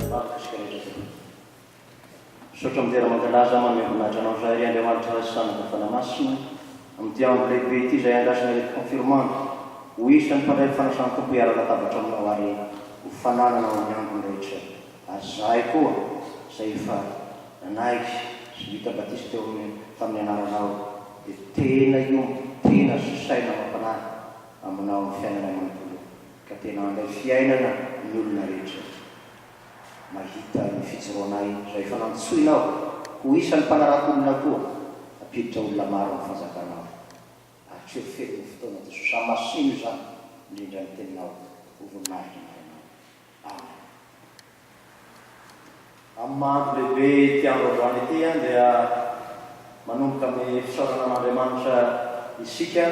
Mivavaka isika rehetra tompoko. Misaotra midera mankalaza manome voninahitra anao izahay ry Andriamanitra Ray sy Zanaka Fanahy Masina amin'ity andro lehibe ity izay andrasana ireto confirmande ho isan'ny mpandray ny fanasan'ny Tompo hiara-latabatra aminao ary ho fananana ao amin'ny androny rehetra ary izahay koa izay efa nanaiky sy vita batisa teo amin'ny tamin'ny anaranao dia tena hiombon-tena sy saina amam-panahy aminao amin'ny fiainanay manontolo ka tena handray fiainana ny olona rehetra mahita ny fijoroanay izay efa nantsoinao ho isan'ny mpanarato olona koa hampiditra olona maro amin'ny fanjakanao ary tsy ho feno ny fotoana Jesosy hamasino izany indrindra ny teninao ho voninahitry ny anaranao Amen. Amin'ny maha andro lehibe ity andro androany ity dia manomboka amin'ny fisaorana an'Andriamanitra isika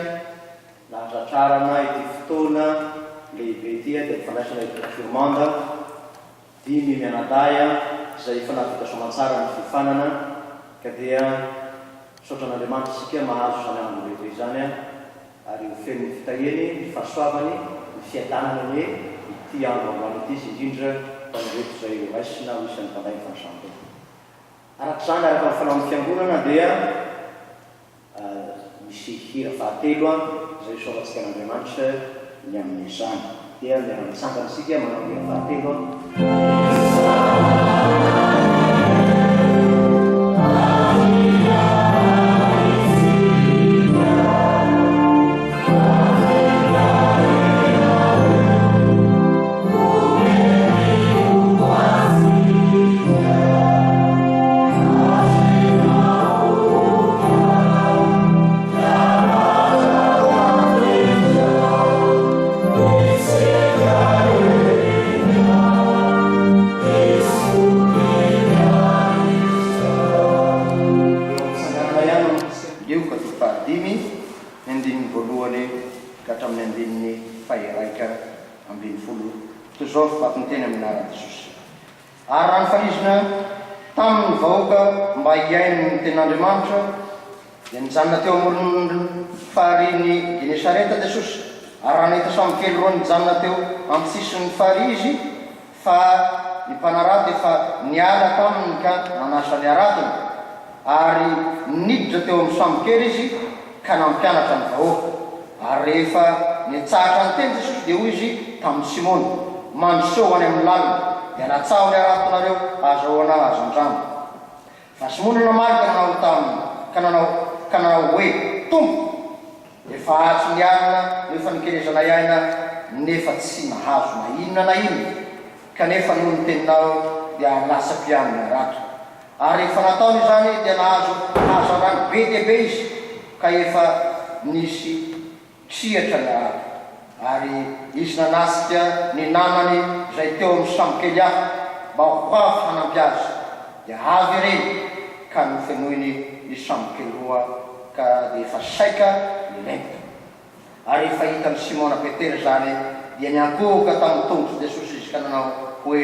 nahatratrarana ity fotoana lehibe ity dia ny fandraisana ireto confirmanda dimy mianadahy izay efa nahavita soamantsara ny fiofanana ka dia misaotra an'Andriamanitra isika mahazo izany andro lehibe izany Ary ho feno ny fitahiany, ny fahasoavany, ny fiadanany anie ity andro androany ity sy indrindra ho an'ireto izay ho raisina ho isan'ny mpandray ny fanasan'ny Tompo. Araka izany, araka ny fanaon'ny Fiangonana dia misy hira fahatelo izay isaorantsika an'Andriamanitra ny amin'izany. Dia miara-mitsangana isika manao hira fahatelo. Lioka toko fahadimy, ny andininy voalohany ka hatramin'ny andininy faha-11. Toy izao ny vaky ny teny amin'ny anaran'i Jesosy. Ary raha nifanizina taminy ny vahoaka mba hihaino ny tenin'Andriamanitra, dia nijanona teo amoron'ny farihin'i Genesareta Jesosy. Ary raha nahita sambokely roa nijanona teo an-tsisin'ny farihy Izy, fa ny mpanarato efa niala taminy ka nanasa ny haratony, ary niditra teo amin'ny sambokely Izy ka nampianatra ny vahoaka. Ary rehefa nitsahatra niteny Jesosy, dia hoy Izy tamin'i Simona, Mandrosoa ho any amin'ny lalina, dia latsaho ny haratonareo hahazahoana hazandrano. Fa Simona namaly ka nanao taminy, ka nanao, ka nanao hoe, Tompo, efa hatry ny alina no efa nikelezanay aina, nefa tsy nahazo na inona na inona, kanefa noho ny teninao dia halatsako ihany ny harato. Ary rehefa nataony izany dia nahazo hazandrano be dia be izy ka efa nisy triatra ny harato. Ary izy nanasika ny namany izay teo amin'ny sambokely hafa mba ho avy hanampy azy. Dia avy ireny ka nofenoiny ny sambokely roa ka dia efa saika nilentika. Ary rehefa hitan'i Simona Petera izany dia niankohoka tamin'ny tongotr'i Jesosy izy ka nanao hoe,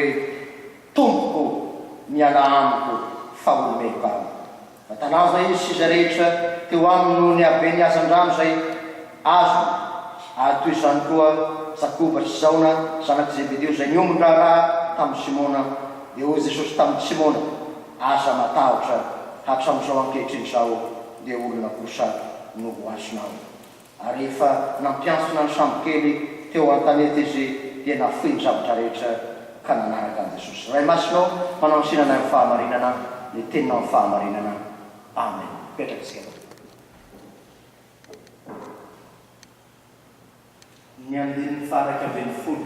Tompoko, mialà amiko, fa olo-meloka aho. Fa talanjona izy sy izay rehetra teo aminy noho ny haben'ny hazandrano izay azony, ary toy izany koa Jakoba sy Jaona, zanak'i Zebedio, izay niombon-draharaha tamin'i Simona. Dia hoy Jesosy tamin'i Simona, Aza matahotra, hatramin'izao ankehitriny izao dia olona kosa no ho azonao. Ary rehefa nampiantsona ny sambokely teo an-tanety izy, dia nafoy ny zavatra rehetra ka nanaraka an'i Jesosy. Ray Masina ô, manamasina anay amin'ny fahamarinana, ny Teninao amin'ny fahamarinana. Amen. Mipetraka isika tompoko. Ny andininy faha-11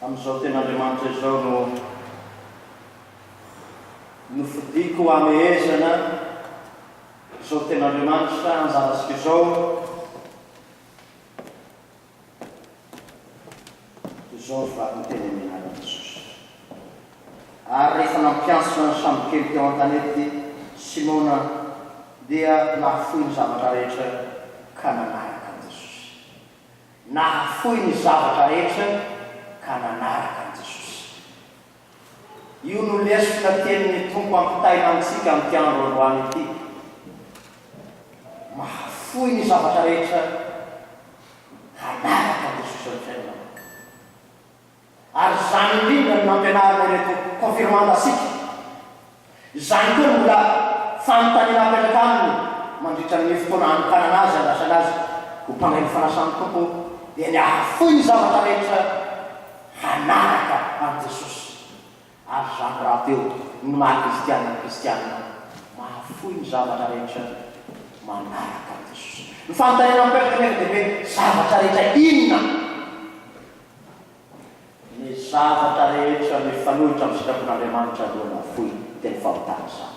amin'izao Tenin'Andriamanitra izao no nofidiko hamehezana. Izao tenin'Andriamanitra anjarantsika izao. Izao ny valin-teny amin'ny anaran'i Jesosy. Ary rehefa nampiantsona ny sambokely teo an-tanety Simona dia nahafoy ny zavatra rehetra ka nanaraka an'i Jesosy. Nahafoy ny zavatra rehetra ka nanaraka an'i Jesosy. Io no lesona tenin'ny Tompo ampitaina amintsika amin'ity andro androany ity. Mahafoy ny zavatra rehetra hanaraka an'i Jesosy amin'ny fiainanao. Ary izany indrindra no nampianarina ireto confirmanda antsika. Izany koa no mbola fanontaniana apetraka aminy mandritra ny fotoana hanokanana azy, handraisana azy ho mpandray ny fanasan'ny Tompo, dia ny hahafoy ny zavatra rehetra hanaraka an'i Jesosy. Ary izany rahateo no maha kristiana ny kristiana, mahafoy ny zavatra rehetra manaraka an'i Jesosy. Ny fanontaniana mipetraka anefa dia ny hoe, zavatra rehetra inona? Ny zavatra rehetra mifanohitra amin'ny sitrapon'Andriamanitra aloha no afoy, dia ny fahotana izany,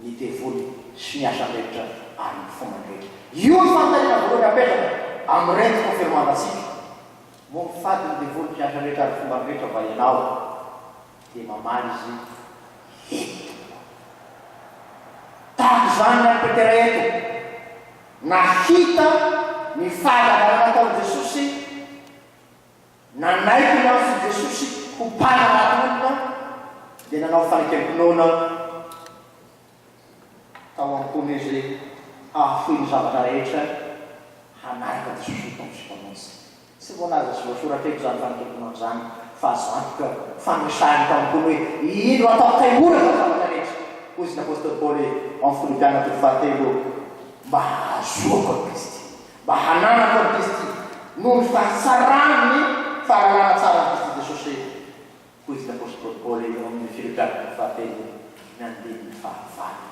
ny devoly sy ny asany rehetra ary ny fombany rehetra. Io ny fanontaniana voalohany apetraka amin'ireto confirmanda-ntsika. Moa mifady ny devoly sy ny asany rehetra ary ny fombany rehetra va ianao? Dia mamaly izy, Eny tompoko. Tahaka izany ny an'i Petera eto. Nahita ny fahagagana nataon'i Jesosy Nanaiky ny antson'i Jesosy ho mpanarato olona dia nanao fanekem-pinoana tao am-pony izy hahafoy ny zavatra rehetra hanaraka an'i Jesosy ho Tompo sy Mpamonjy. Tsy voalaza sy voasoratra eto izany fanekem-pinoana izany fa azo antoka fa noresahiny tao am-pony hoe, Indro ataoko taimorana ny zavatra rehetra, hoy izy ny apostoly Paoly ao amin'ny Filipiana toko fahatelo, mba hahazoako an'i Kristy. Mba hananako an'i Kristy, noho ny fahatsaran'ny fahalalana tsara an'i Kristy Jesosy, hoy izy ny apostoly Paoly ao amin'ny Filipiana toko fahatelo, ny andininy fahavalo.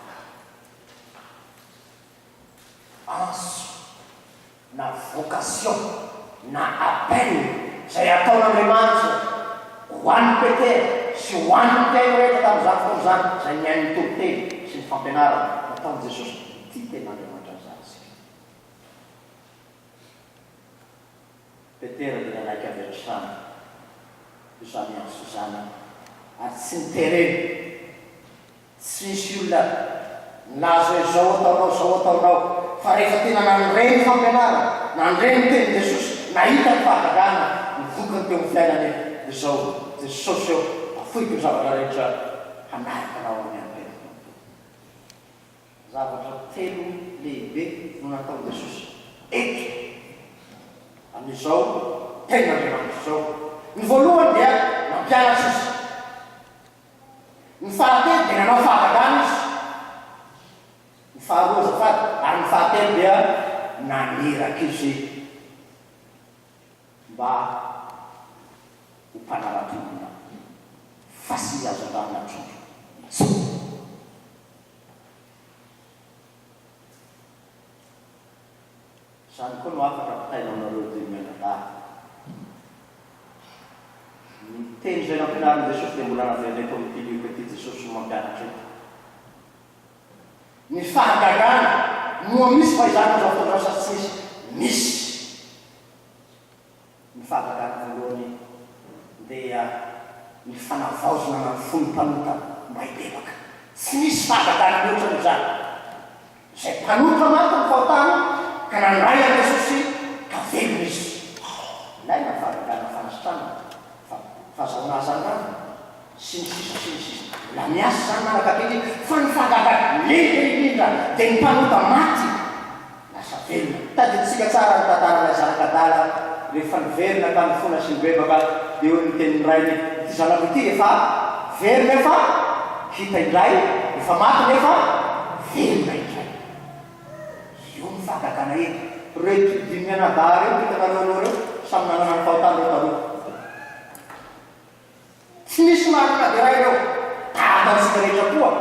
Antso na vocation na appel izay ataon'Andriamanitra ho an'i Petera sy ho an'ny mpihaino rehetra tamin'izany fotoana izany, izay nihaino ny toriteny sy ny fampianarana nataon'i Jesosy, ity tenin'Andriamanitra izany isika. Petera dia nanaiky avy hatrany izany antso izany ary tsy niterena. Tsy nisy olona nilaza hoe izao ataonao, izao ataonao, fa rehefa tena nandre ny fampianarana, nandre ny tenin'i Jesosy, nahita ny fahagagana, ny vokany teo amin'ny fiainany dia izao, Jesosy ô, afoiko ny zavatra rehetra hanaraka Anao amin'ny androm-piainako manontolo. Zavatra telo lehibe no nataon'i Jesosy eto amin'izao Tenin'Andriamanitra izao. Ny voalohany dia nampianatra Izy. Ny fahatelo dia nanao fahagagana Izy. Ny faharoa azafady, ary ny fahatelo dia naniraka Izy mba ho mpanara-tolona fa tsy hazandrano na trondro intsony. Izany koa no hafatra ampitaina aminareo dimy mianadahy. Ny teny izay nampianarin'i Jesosy dia mbola naverina eto amin'ity lioka ity Jesosy no mampianatra eto. Ny fahagagana, moa misy va izany amin'izao fotoana izao sa tsy misy? Misy. Ny fahagagana voalohany dia ny fanavaozana ny fon'ny mpanota mba hibebaka. Tsy misy fahagagana mihoatra noho izany. Izay mpanota maty ny fahotany ka nandray an'i Jesosy ka velona izy. Ilaina ny fahagagana fanasitranana, fa fahazahoana hazandrano, sy ny sisa sy ny sisa. Mbola miasa izany manaka ankehitriny fa ny fahagagana lehibe indrindra dia ny mpanota maty lasa velona. Tadidintsika tsara ny tantaran'ilay zanak'adala rehefa niverina ka nifona sy nibebaka dia hoy ny tenin'ny rainy, ity zanako ity efa very nefa hita indray, efa maty nefa velona indray. Io ny fahagagana eto. Ireto dimy mianadahy ireto hitanareo aloha ireo, samy nanana ny fahotany ireo taloha. Tsy misy marina dera ireo, tahaka antsika rehetra koa.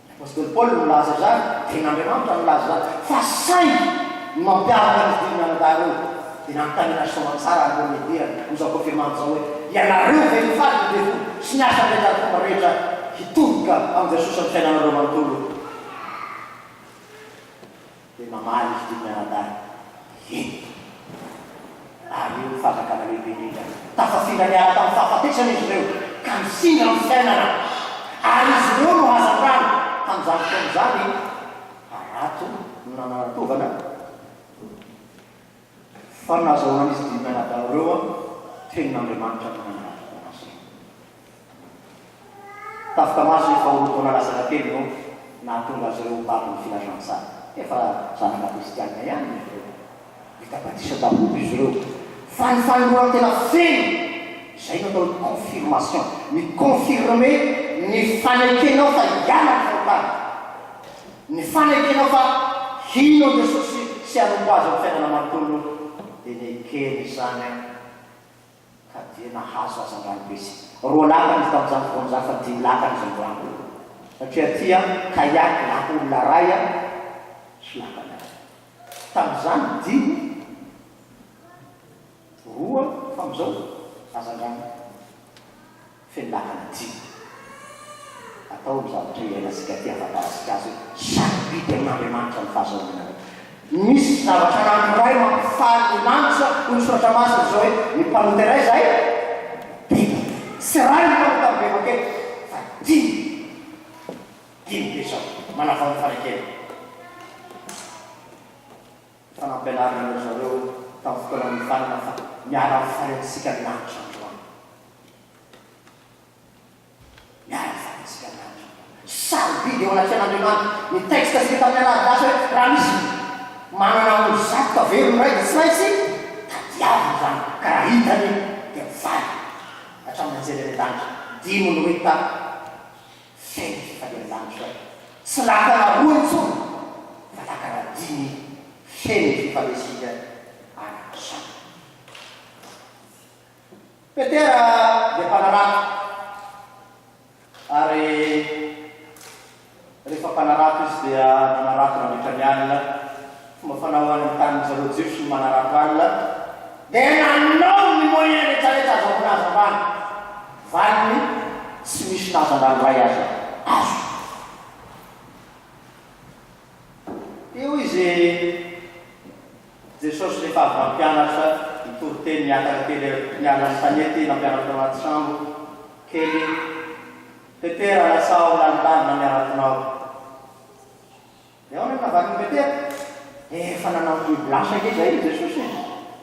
Ny apostoly Paoly no nilaza izany, Tenin'Andriamanitra no nilaza izany, fa saingy ny mampiavaka an'izy dimy mianadahy ireo dia nanontaniana soamantsara alohan'ny hidirany amin'izao confirmant izao hoe, Ianareo ve mifaly ny devoly sy ny asa rehetra ary fomba rehetra hitodika amin'i Jesosy amin'ny fiainanareo manontolo? Namaly izy dimy mianadahy, Eny. Ary io no fahagagana lehibe indrindra. Tafafindra niala tamin'ny fahafatesana izy ireo, ka nifindra amin'ny fiainana. Ary izy ireo no hazandrano. Tamin'izany fotoana izany, harato no nanaratovana. Fa ny nahazahoan'izy dimy mianadahy ireo tenin'Andriamanitra no nanaratovana azy ireo. Tafita maso efa ho roa taona latsaka kely no nahatonga azy ireo ho babon'ny filazantsara. Efa zanaka kristianina ihany izy ireo. Vita batisa daholo izy ireo. Fa ny fanoloran-tena feno, izay no atao hoe confirmation. Mi-confirmer ny fanekenao fa hiala ny fahotana. Ny fanekenao fa hino an'i Jesosy sy hanompo Azy amin'ny fiainana manontolo dia nekeny izany an. Ka dia nahazo hazandrano be sy roa lakana izy tamin'izany fotoana izany fa dimy lakana izy androany. Satria aty an, kayak laka olona iray an, sy lakana iray. Tamin'izany dimy, roa fa amin'izao hazandrano. Feno lakana dimy. Atao ny zavatra iainantsika aty ahafantarantsika azy hoe sarobidy amin'Andriamanitra ny fahazahoana anareo. Misy zavatra anankiray mampifaly ny lanitra hoy ny soratra masina izao hoe ny mpanota iray izay bebaka. Tsy iray ny mpanota mibebaka eto fa dimy. Dimy be izao. Manavao ny fanekena. Efa nampianarina an-dry zareo tamin'ny fotoana nivanana fa miara-mifaly amintsika ny lanitra androany. Miara-mifaly amintsika ny lanitra androany. Sarobidy eo anatrehan'Andriamanitra ny texte tsika tamin'ny alahady lasa hoe raha misy manana ondry zato ka very ny iray dia tsy maintsy tadiaviny izany ka raha hitany dia mifaly hatramin'ny anjely any an-danitra. Dimy no hita. Feno fifalian-danitra aho. Tsy lakana roa intsony fa lakana dimy feno ny fifaliantsika arak'izany. Petera dia mpanarato ary rehefa mpanarato izy dia nanarato nandritra ny alina. Fomba fanao any amin'ny tanin'ny zareo Jiosy ny manarato alina. Dia nanao ny moyen rehetrarehetra azahoana hazavana. Valiny, tsy misy na hazandrano iray aza azo. Dia hoy izy, Jesosy rehefa avy nampianatra nitory teny niakatra kely niala ny tanety nampianatra tao anaty sambo kely, Petera latsaho lalindalina ny haratonao. Dia ahoana no navalin'i Petera? Efa nanao nibo lasa ange izahay ry Jesosy e!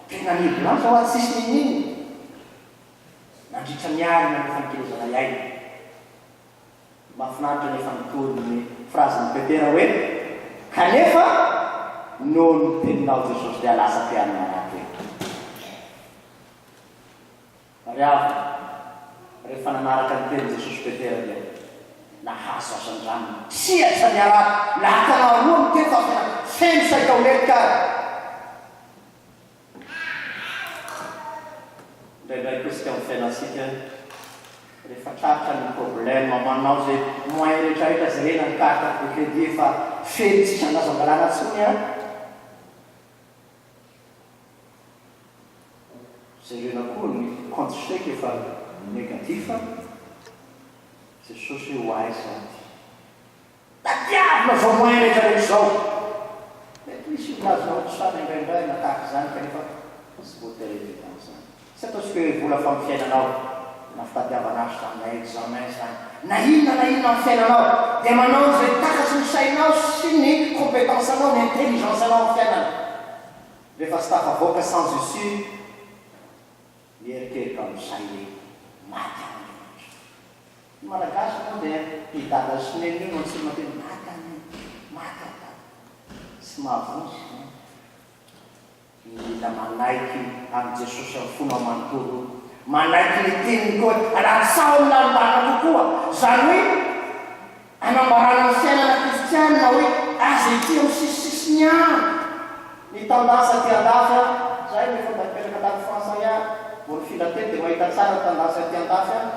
Tena nibo lasa hoa tsisy n'inon'inona. Nandritra ny alina no fanikelezanay aina. Mahafinaritra anefa ny tohin'ny frazin'i Petera hoe, Kanefa noho ny teninao Jesosy dia lasa te hanana raha tena. Ry havana, rehefa nanaraka ny tenin'i Jesosy Petera dia nahazo hazandrano nitsihatra ny harato, lakana roa no teo fa tena feno saika ho letika ary. Indraindray koa isika amin'ny fiainantsika rehefa tratra ny problème manao izay moyen rehetra rehetra jerena ny carte de crédit efa feno tsisy andazam-balana intsony an! Jerena koa ny compte chèque efa négatif, Jesosy hoe ho aiza aty. Tadiavina izao moyen rehetra rehetra izao. Mety misy olona azonao otrana indraindray na tahaka izany kanefa tsy voatery hividy an'izany. Tsy ataontsika hoe vola fa ny fiainanao na fitadiavana asa izany na examen izany na inona na inona amin'ny fiainanao dia manao izay takatry ny sainao sy ny compétence anao, ny intelligence anao amin'ny fiainana. Rehefa tsy tafavoaka sans issue, mierikerika amin'izay hoe maty aho Andriamanitra. Ny Malagasy moa dia i Dada sy Neny io no antsoina hoe maty aho Neny, maty aho Dada. Tsy mahavonjy izany. Mila manaiky an'i Jesosy amin'ny fonao manontolo, manaiky ny teniny koa hoe alatsaho amin'ny lalindalina kokoa, izany hoe anambarana ny fiainana kristianina hoe aza ety amin'ny sisisisiny ihany. Ny tendance aty andafy an, zahay rehefa mba nipetraka tany France ihany vao nifindra teto dia mahita tsara ny tendance aty andafy an,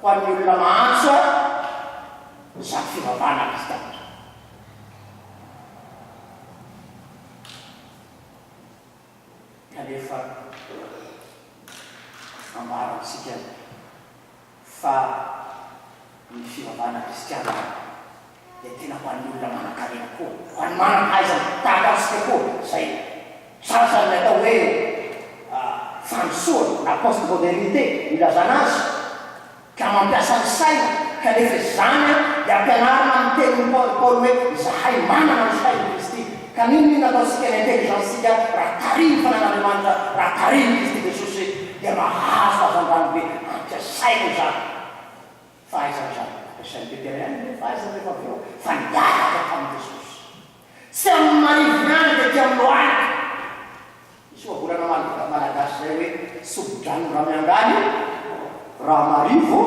ho an'ny olona mahantra izany fivavahana kristianina izany. Kanefa ambara amintsika fa ny fivavahana kristiana. Dia tena ho an'ny olona manankarena koa, ho an'ny manam-pahaizana tahaka antsika koa, izay tratran'ny atao hoe fandrosoana na post-modernité ilazana azy, ka mampiasa ny saina, kanefa izany dia ampianarina amin'ny tenin'i Paoly hoe izahay manana ny sain'i Kristy. Ka n'inon'inona ataontsika ny intelligence-tsika raha tarihin'ny Fanahin'Andriamanitra, raha tarihin'i Kristy Jesosy dia mahazo hazandrano be ampiasaina izany. Fahaizana izany. Ampiasain'i Petera ihany anie ny fahaizana rehefa avy eo fa niaraka tamin'i Jesosy. Tsy amin'ny marivo ihany dia aty amin'ny lohalika. Misy ohabolana malagasy izay hoe tsobo-drano ramiangaly, raha marivo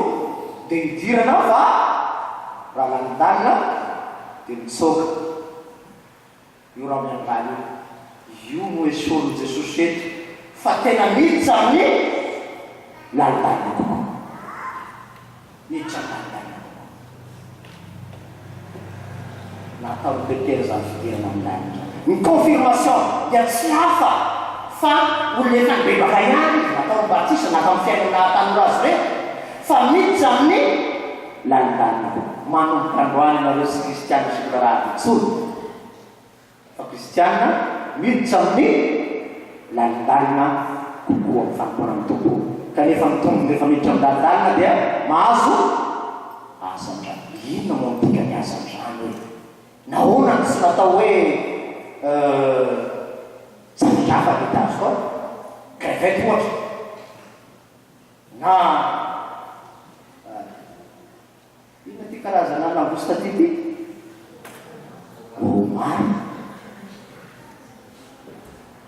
dia idirana fa raha lalindalina dia mitsoaka. Io ramiangaly io. Io no esorin'i Jesosy eto fa tena miditra amin'ny lalindalina kokoa. Miditra amin'ny lalindalina kokoa. Nataon'i Petera izany fidirana amin'ny lalina izany. Ny confirmation dia tsy hafa fa olona efa nibebaka ihany izy, nataony batisa na tamin'ny fiainany naha tanora azy ireny, fa miditra amin'ny lalindalina kokoa. Manomboka androany ianareo tsy kristiana sy mbola raha intsony. Fa kristiana miditra amin'ny lalindalina kokoa amin'ny fanompoana ny Tompo. Kanefa ny tombony rehefa miditra amin'ny lalindalina dia mahazo hazandrano. Inona moa no dikan'ny hazandrano e? Nahoana no tsy natao hoe zavatra hafa mety azoko ao? Crevette ohatra. Na Inona ity karazana langoste ity ity? Homard.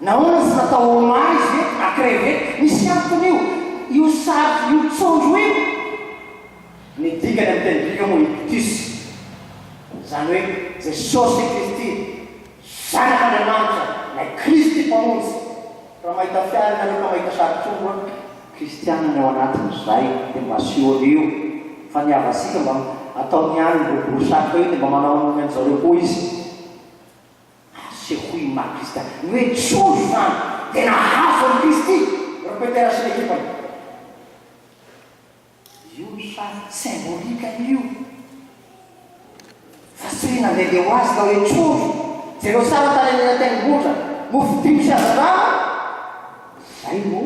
Nahoana tsy natao homard izy eto na crevette? Misy antony io. Io sary io trondro io. Ny dikany amin'ny teny grika moa ichthys. Izany hoe Jesosy Kristy, Zanak'Andriamanitra, ilay Kristy Mpamonjy. Raha mahita fiara ianareo ka mahita sary trondro an! Kristiana ny ao anatiny zay dia mba asio an'io fa ny havasika mba ataony ihany ny boribory satroka io dia mba manao ny an'zareo koa izy. Asehoy ny maha kristiana. Ny hoe trondro izany dia nahazo an'i Kristy ry Petera sy ny ekipany. Io ny sary symbolique io fa tsy hoe nandehandeha ho azy ilay hoe trondro. Jereo tsara tany amin'ny tendrombohitra, mofo dimy sy hazandrano, izay no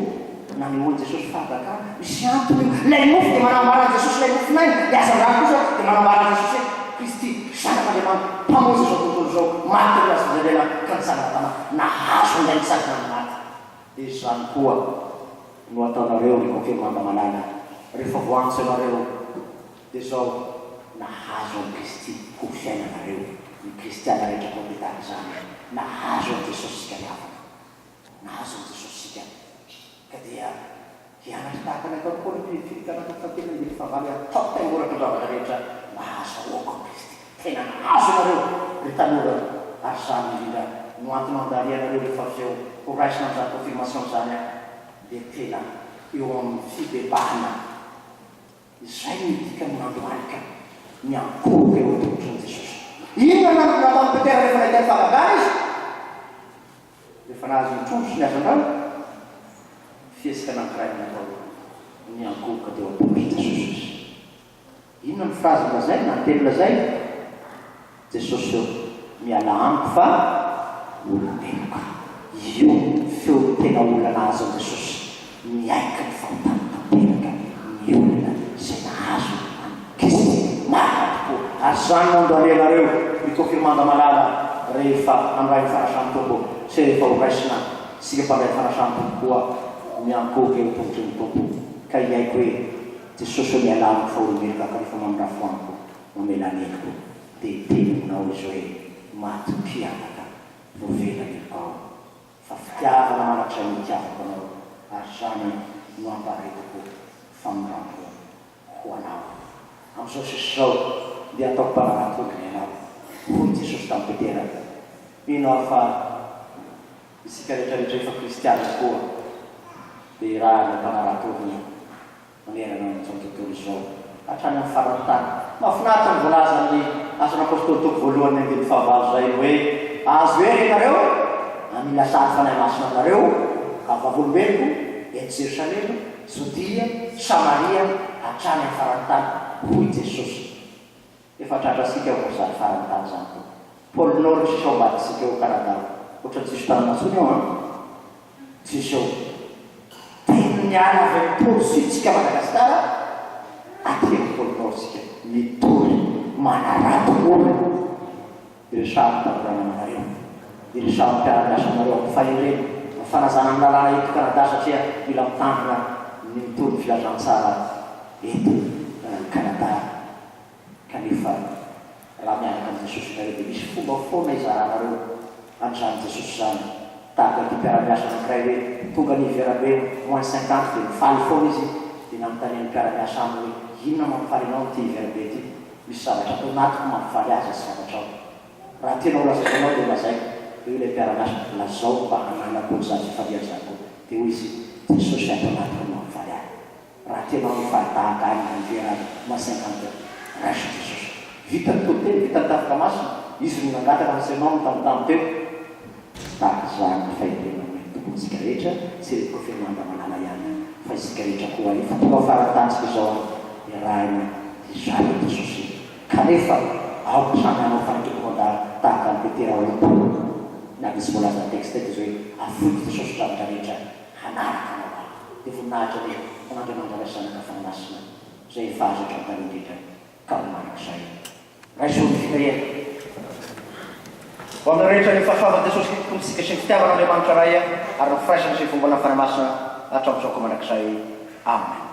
nanehoan'i Jesosy fahagagana. Misy antony io. Ilay mofo dia manambara an'i Jesosy ilay mofon'aina, ilay hazandrano kosa dia manambara an'i Jesosy hoe Kristy, Zanak'Andriamanitra, Mpamonjy izao tontolo izao, maty teo amin'ny hazofijaliana ka nitsangana tamin'ny maty, nahazo an'ilay nitsangana ny maty. Dia izany koa no ataonareo ry konfirmanda malala, rehefa voantso ianareo, dia izao, nahazo an'i Kristy ho fiainanareo, ny kristiana rehetra koa dia tahaka izany, nahazo an'i Jesosy isika ry havana, nahazo an'i Jesosy isika, ka dia hianatra tahaka ny ataon'i Paoly ny Filipiana toko fahatelo andininy fahavalo hoe ataoko taingoraka ny zavatra rehetra mba hahazahoako an'i Kristy. Tena nahazo ianareo ry tanora ary izany indrindra no antony andarianareo rehefa avy eo ho raisina amin'izany confirmation izany an dia tena eo amin'ny fibebahana izay no dikan'ny mandohalika miankohoka eo an-tongotry ny Jesosy. Inona no antony nataon'i Petera rehefa nahita ny fahagagana izy? Rehefa nahazo ny trondro sy ny hazandrano, fihetsika anankiray no natao, niankohoka teo an-tongotr'i Jesosy izy. Inona no phrase nolazainy na ny teny nolazainy? Jesosy ô, mialà amiko fa olo-meloka. Io feon'ny tena olona nahazo an'i Jesosy niaiky ny fahotany tanteraka ny olona izay nahazo an'i Kristy. Marina tokoa! Ary izany no andohalehanareo ry Kofirmanda malala rehefa handray ny fanasan'ny Tompo sy rehefa ho raisina isika mpandray ny fanasan'ny Tompo koa miankohoka eo tongotry ny Tompo ka hiaiky hoe Jesosy ô mialà amiko fa olo-meloka kanefa mamindrafo amiko mamela ny heloko dia hiteny aminao izy hoe matokia anaka voavela ny helokao fa fitiavana mandrakizay no itiavako anao ary izany no ampaharetako famindrampo ho anao amin'izao sisa izao dia ataoko mpanarato olona ianao hoy Jesosy tamin'i Petera mino aho fa isika rehetra rehetra efa kristiana koa dia irahana mpanarato olona manerana an'izao tontolo izao, hatrany amin'ny faran'ny tany. Mahafinaritra ny voalazan'ny Asan'ny Apostoly toko voalohany andininy fahavalo izay hoe, Azo hery ianareo, hamila sary Fanahy Masina aminareo, ka vavolombeloko eto Jerosalema, Jodia, Samaria, hatrany amin'ny faran'ny tany, hoy Jesosy. Efa tratrantsika ao izany farany tany izany Tompo. Pôle Nord tsisy ao ambadintsika ao Canada ao. Ohatran'ny tsisy tanana intsony ao an. Tsisy ao. Teny miala avy any Pôle Sud tsika Madagascar aty amin'ny Pôle Nord tsika. Mitory manarato olona. Iresaho ny tanora namanareo. Iresaho ny mpiara-miasa aminareo amin'ny fahendrena, amin'ny fanajana ny lalàna eto Canada satria mila mitandrina ny mitory ny filazantsara eto Canada. Kanefa raha miaraka amin'i Jesosy ianareo dia misy fomba foana hizaranareo an'izany Jesosy izany. Tahaka ity mpiara-miasa anankiray hoe tonga ny hiver be moins 50 dia mifaly foana izy dia nanontanian'ny mpiara-miasa aminy hoe inona mampifaly anao amin'ity hiver be ity? Misy zavatra ato anatiko mampifaly ahy izay tsy fantatrao. Raha tianao holazaiko anao dia holazaiko. Dia hoy ilay mpiara-miasa, Lazao mba hananako an'izany fifaliana izany koa. Dia hoy izy, Jesosy ato anatiko no mampifaly ahy. Raha tianao hifaly tahaka ahy na hiver aza, moins 50, raiso Jesosy. Vita ny toriteny, vita ny tafika masina, izy no nangataka fa tsy ianao no tambitamby teo. Tahaka izany ny fahendrena omen'ny Tompo antsika rehetra, tsy ireto governemanta malala ihany, fa isika rehetra koa efa tonga ao faran-tanintsika izao ary iarahina hizara an'i Jesosy. Kanefa aoka samy hanao fanekempikomandà tahaka an'i Petera roapolo, na dia tsy voalazan'ny texte eto izy hoe, Afoiko Jesosy ny zavatra rehetra, hanaraka Anao aho. Dia voninahitra anie ho an'Andriamanitra Ray sy Zanaka Fanahy Masina, izay efa azo hatramin'ny taloha indrindra ka ho mandrakizay. Raiso ny fitahiana. Ho aminareo rehetra ny fahasoavan'i Jesosy Kristy Tompontsika sy ny fitiavan'Andriamanitra Ray ary ny firaisana sy ny fiombonan'ny Fanahy Masina hatramin'izao ka mandrakizay. Amen.